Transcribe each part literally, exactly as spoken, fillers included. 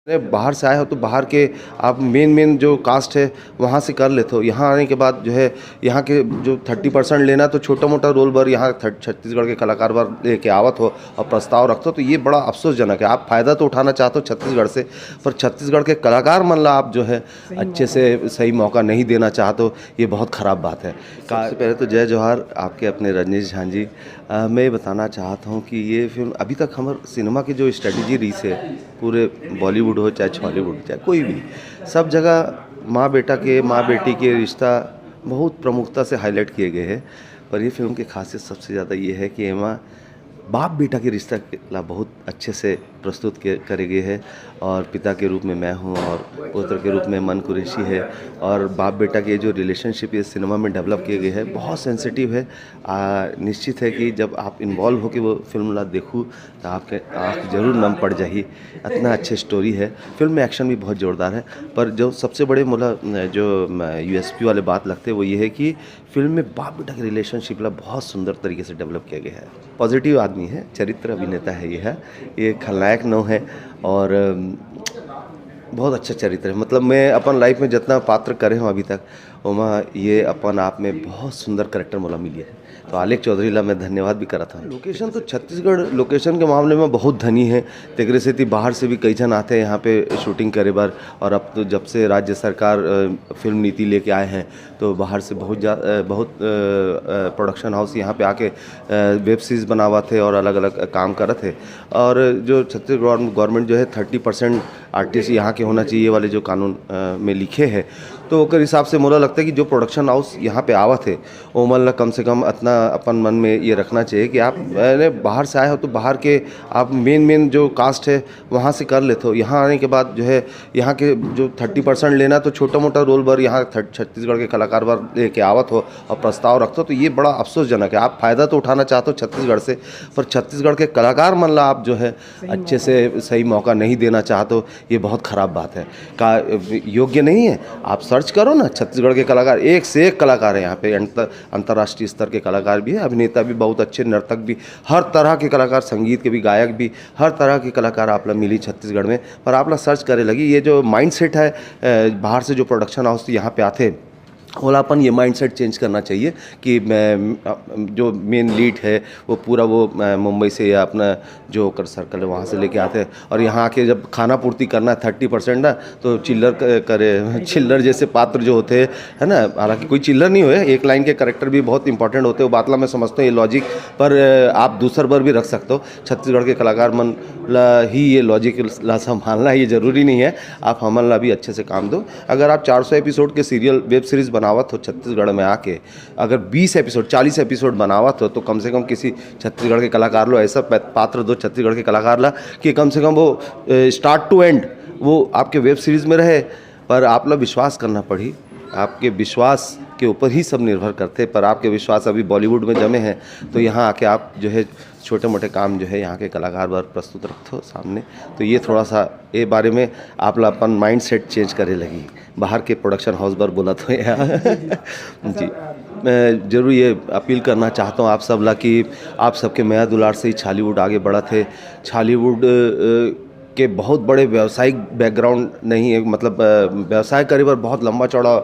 अरे, बाहर से आए हो तो बाहर के आप मेन मेन जो कास्ट है वहाँ से कर लेते हो। यहाँ आने के बाद जो है, यहाँ के जो थर्टी परसेंट लेना तो छोटा मोटा रोल बर यहाँ थर्ट- छत्तीसगढ़ के कलाकार बर लेके आवत हो और प्रस्ताव रखते हो, तो ये बड़ा अफसोसजनक है। आप फ़ायदा तो उठाना चाहते हो छत्तीसगढ़ से, पर छत्तीसगढ़ के कलाकार मन ला आप जो है अच्छे से सही मौका नहीं देना चाहते हो, ये बहुत ख़राब बात है। सबसे पहले तो जय जोहार आपके अपने रजनीश झा जी। अ, मैं ये बताना चाहता हूँ कि ये फिल्म अभी तक हमर सिनेमा के जो स्ट्रेटजी रही है, पूरे बॉलीवुड हो चाहे छॉलीवुड, चाहे कोई भी, सब जगह माँ बेटा के, माँ बेटी के रिश्ता बहुत प्रमुखता से हाईलाइट किए गए हैं। पर ये फिल्म की खासियत सबसे ज़्यादा ये है कि एमा बाप बेटा के रिश्ता ला बहुत अच्छे से प्रस्तुत के करे गए है। और पिता के रूप में मैं हूँ और पुत्र के रूप में मन कुरैशी है। और बाप बेटा के जो रिलेशनशिप ये सिनेमा में डेवलप किए गए है, बहुत सेंसिटिव है। आ, निश्चित है कि जब आप इन्वॉल्व होके वो फिल्म ला देखू तो आपके आँख जरूर नम पड़ जाही। इतना अच्छे स्टोरी है। फिल्म में एक्शन भी बहुत जोरदार है, पर जो सबसे बड़े मोला जो यूएसपी वाले बात लगते हैं वो ये है कि फिल्म में बाप बेटा के रिलेशनशिप ला बहुत सुंदर तरीके से डेवलप किया गया है। पॉजिटिव आदमी है, चरित्र अभिनेता है ये है, ये खलनायक नो है। और अम, बहुत अच्छा चरित्र है। मतलब मैं अपन लाइफ में जितना पात्र करे हूँ अभी तक, ओमा ये अपन आप में बहुत सुंदर करेक्टर मोला मिली है। तो आलेख चौधरी ला मैं धन्यवाद भी करत हूँ। लोकेशन तो छत्तीसगढ़ लोकेशन के मामले में बहुत धनी है। तेकरे सेती बाहर से भी कई जन आते हैं यहाँ पे शूटिंग करे बर। और अब तो जब से राज्य सरकार अ, फिल्म नीति लेके आए हैं, तो बाहर से बहुत जा अ, बहुत प्रोडक्शन हाउस यहाँ पे आके वेब सीरीज बनावत है और अलग अलग काम करत है। और जो छत्तीसगढ़ गवर्नमेंट जो है थर्टी परसेंट आर्टिस्ट यहाँ के होना चाहिए वाले जो कानून अ, में लिखे है, तो ओकर हिसाब से मोला लगता है कि जो प्रोडक्शन हाउस यहाँ पे आवत है, ओमन ला कम से कम इतना अपन मन में ये रखना चाहिए कि आप अरे, बाहर से आए हो तो बाहर के आप मेन मेन जो कास्ट है वहाँ से कर लेते हो। यहाँ आने के बाद जो है, यहाँ के जो थर्टी परसेंट लेना तो छोटा मोटा रोल बर यहाँ थर्ट- छत्तीसगढ़ के कलाकार बर लेके आवत हो और प्रस्ताव रखते हो, तो ये बड़ा अफसोसजनक है। आप फ़ायदा तो उठाना चाहते हो छत्तीसगढ़ से, पर छत्तीसगढ़ के कलाकार मन ला आप जो है अच्छे से सही मौका नहीं देना चाहते हो, ये बहुत ख़राब बात है। का योग्य नहीं है? आप सर्च करो ना, छत्तीसगढ़ के कलाकार, एक से एक कलाकार है यहाँ पे। अंतर अंतर्राष्ट्रीय स्तर के कलाकार भी है, अभिनेता भी बहुत अच्छे, नर्तक भी, हर तरह के कलाकार, संगीत के भी, गायक भी, हर तरह के कलाकार आप ला मिली छत्तीसगढ़ में। पर आप ला सर्च करे लगी, ये जो माइंडसेट है अ, बाहर से जो प्रोडक्शन हाउस यहाँ पे आते हैं, ओला अपन ये माइंडसेट चेंज करना चाहिए कि मैं अ, जो मेन लीड है वो पूरा वो अ, मुंबई से या अपना जो ओकर सर्कल है वहाँ से लेके आते हैं, और यहाँ आके जब खाना पूर्ति करना है थर्टी परसेंट ना, तो चिल्लर क- करे चिल्लर जैसे पात्र जो होते हैं, है ना। हालांकि कोई चिल्लर नहीं हुए, एक लाइन के करेक्टर भी बहुत इंपॉर्टेंट होते हैं, वो बात ला मैं समझता हूँ ये लॉजिक। पर अ, आप दूसर बर भी रख सकते हो। छत्तीसगढ़ के कलाकार मन ला ही ये लॉजिक ला संभालना है, ये ज़रूरी नहीं है। आप हमन ला भी अच्छे से काम दो। अगर आप चार सौ एपिसोड के सीरियल, वेब सीरीज बनावत हो छत्तीसगढ़ में आके, अगर बीस एपिसोड, चालीस एपिसोड बनावत हो, तो कम से कम किसी छत्तीसगढ़ के कलाकार लो ऐसा पा- पात्र दो छत्तीसगढ़ के कलाकार ला कि कम से कम वो स्टार्ट टू एंड वो आपके वेब सीरीज में रहे। पर आप ला विश्वास करना पड़ी, आपके विश्वास के ऊपर ही सब निर्भर करते। पर आपके विश्वास अभी बॉलीवुड में जमे हैं, तो यहाँ आके आप जो है छोटे मोटे काम जो है यहाँ के कलाकार बर प्रस्तुत रखते हो सामने। तो ये थोड़ा सा ये बारे में आप ला अपन माइंडसेट चेंज करे लगी। बाहर के प्रोडक्शन हाउस बर बोला तो यहाँ जी, मैं जरूर ये अपील करना चाहता हूँ आप सब ला कि आप सबके मया दुलार से ही छॉलीवुड आगे बढ़त है। छॉलीवुड अ, के बहुत बड़े व्यावसायिक बैकग्राउंड नहीं है, मतलब अ, व्यवसाय करे बर बहुत लंबा चौड़ा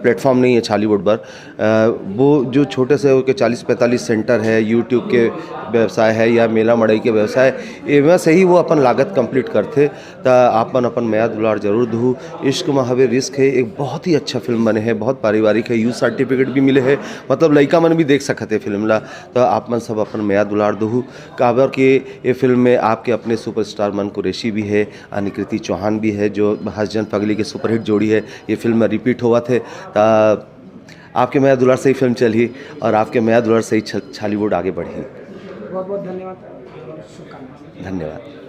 प्लेटफॉर्म नहीं है छॉलीवुड पर। अ, वो जो छोटे से होके चालीस पैंतालीस सेंटर है, यूट्यूब के व्यवसाय है या मेला मड़ई के व्यवसाय, एमा से ही वो अपन लागत कंप्लीट करते। त आप मन अपन मया दुलार जरूर दहू। इश्क में हवे रिस्क है एक बहुत ही अच्छा फिल्म बने है, बहुत पारिवारिक है, यू सर्टिफिकेट भी मिले है, मतलब लइका मन भी देख सकत है फिल्म ला। त आप मन सब अपन मया दुलार दहू, काबर के ये फिल्म में आपके अपने सुपरस्टार मन कुरैशी भी है, अनिकृति चौहान भी है, जो हसजन पगली के सुपरहिट जोड़ी है, ये फिल्म में रिपीट होवत है। त आपके मया दुलार से ही फिल्म चलही और आपके मया दुलार से ही छ- छॉलीवुड आगे बढ़ही। बहुत बहुत धन्यवाद, शुभकामनाएं। धन्यवाद।